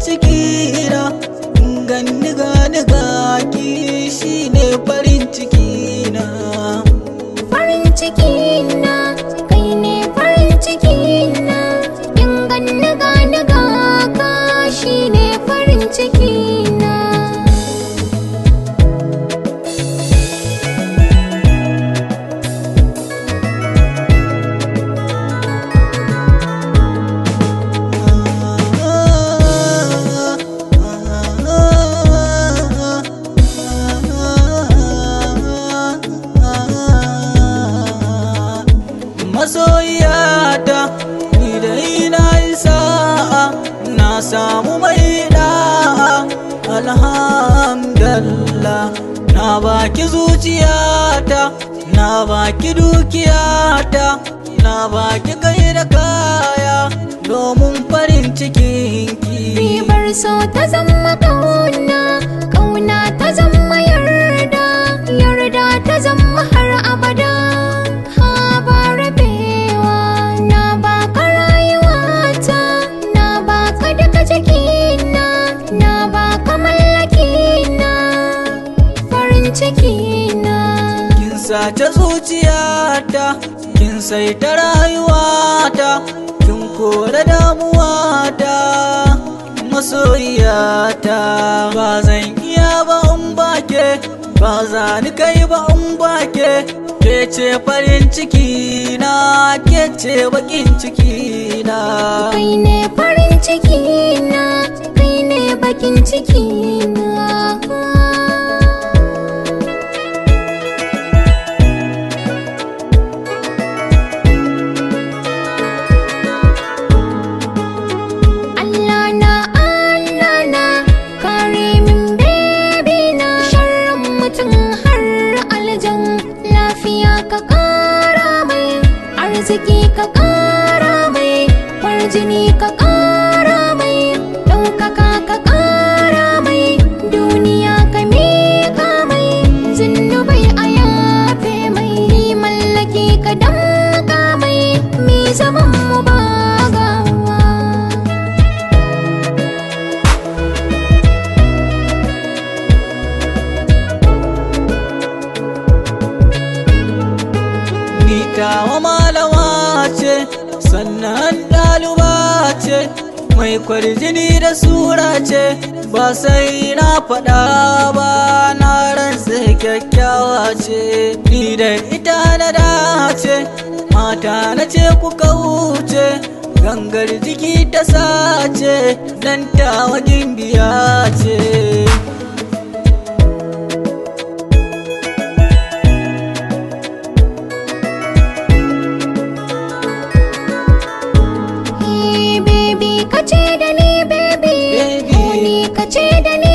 ciki na. Ganni gani gaki shine farin ciki na. Farin ciki na, kai ne farin ciki na. In ganni gani ga ka shine farin ciki na. Masoyiyata, ni dai na yi sa'a, na samu mai da'a. Alhamdulillah, na baki zuciyata, na baki dukiyata, na baki kai da kaya domin farin cikinki. Ribar so ta zama kauna, kauna ta zama yarda, yarda ta zama har abada. Ha ba rabewa, na baka rayuwata, na baka duka jikina, na baka mallakina, farin cikina. Kin sace zuciyata, kin saita rayuwata, kin kore damuwata, masoyiyata. Ba zan iya ba in bake, ba za ni kai ba in bake. Ke ce farin ciki na, ke ce bakin ciki na. Kai ne farin cikina, kai ne bakin cikina. Allah na, Allah na, kare min baby na. Sharrin mutum har aljan, lafiya ka kara mai, arziki ka kara mai, farjini ka kara mai, ɗaukaka ka kara mai, duniya ka miƙa mai, zunubai a yafe mai, mallaki ka damƙa mai, mi zaman mu ba gawa. Ni tawa malama ce, sannan ɗaliba ce, mai kwarjini da sura ce, ba sai na faɗa ba, na rantse kyakkyawa ce. Ni da ita na dace, mata na ce ku kauce, gangar jiki ta sace, dan tawa gimbiya ce. Hey baby, kace da ni baby, Baby. Honey, kace da ni.